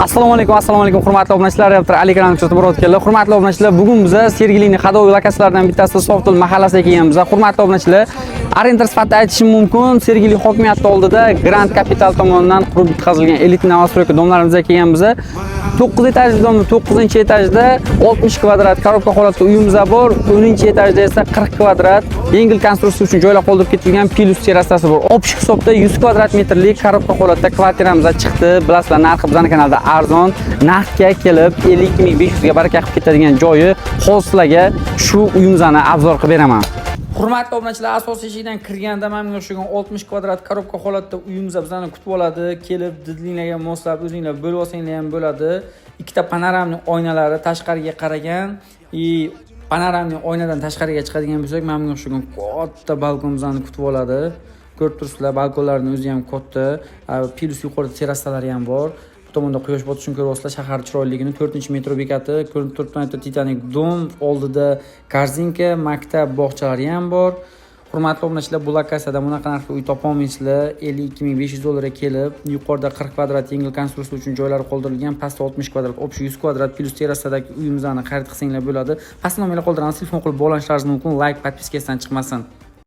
Assalomu alaykum, assalomu alaykum, hurmatli obunachilar, Realtor Ali kanaliga kuzatib borayotganlar. Hurmatli obunachilar, bugun biza Sergelini Hadovi lokatsiyalaridan bittasi Softol mahallasiga kelganmiz. Hurmatli obunachilar, orientir sifatida aytishim mumkin, Sergeli hokimiyati oldida Grand Capital tomonidan qurib bitkazilgan elitniy новостройка дом larimizga kelganmiz. 9 etajli дом ni 9-etajda 60 kvadrat коробка holatda uyimiz bor. 10-etajda esa 40 kvadrat yengil konstruksiya uchun joylar qoldirib ketilgan, плюс terrasasi bor. Общий hisobda 100 kvadrat metrlik коробка holatda kvartiramiz chiqdi. Bilasizlar, narxi bizning kanalda arzon. Naqdga kelib 52 500 ga baraka qilib ketadigan joyi. Hozir sizlarga shu uyimizni обзор qilib beraman. Hurmatli obunachilar, asosiy eshikdan kirganda mana bunga o'xshagan 60 kvadrat коробка holatda uyimiz bizani kutib oladi. Kelib didinglarga moslab o'zinglar bo'lib olsanglar ham bo'ladi. Ikkita панорамный oynalari tashqariga qaragan и панорамный oynadan tashqariga chiqadigan bo'lsak, mana bunga o'xshagan katta balkon bizani kutib oladi. Ko'rib turibsizlar, balkonlarning o'zi ham katta, плюс yuqorida terrasalari ham bor. Bu tomonda quyosh botishini ko'ryapsizlar, shahar chiroyliligini. 4-metro bekati ko'rinib turibdi, Titanik дом oldida korzinka, maktab, bog'chalari ham bor. Hurmatli obunachilar, bu lokatsiyada bunaqa narxga uy topolmaysizlar. 52 500 dollarga kelib, yuqorida 40 kvadrat yengil konstruksiya uchun joylar qoldirilgan, pastda 60 kvadrat, общий 100 kvadrat плюс terrasadagi uyimizni xarid qilsanglar bo'ladi. Pastda nomerlar qoldiramiz, telefon qilib bog'lanishlaringiz mumkin. Layk, подписка sidan chiqmasin.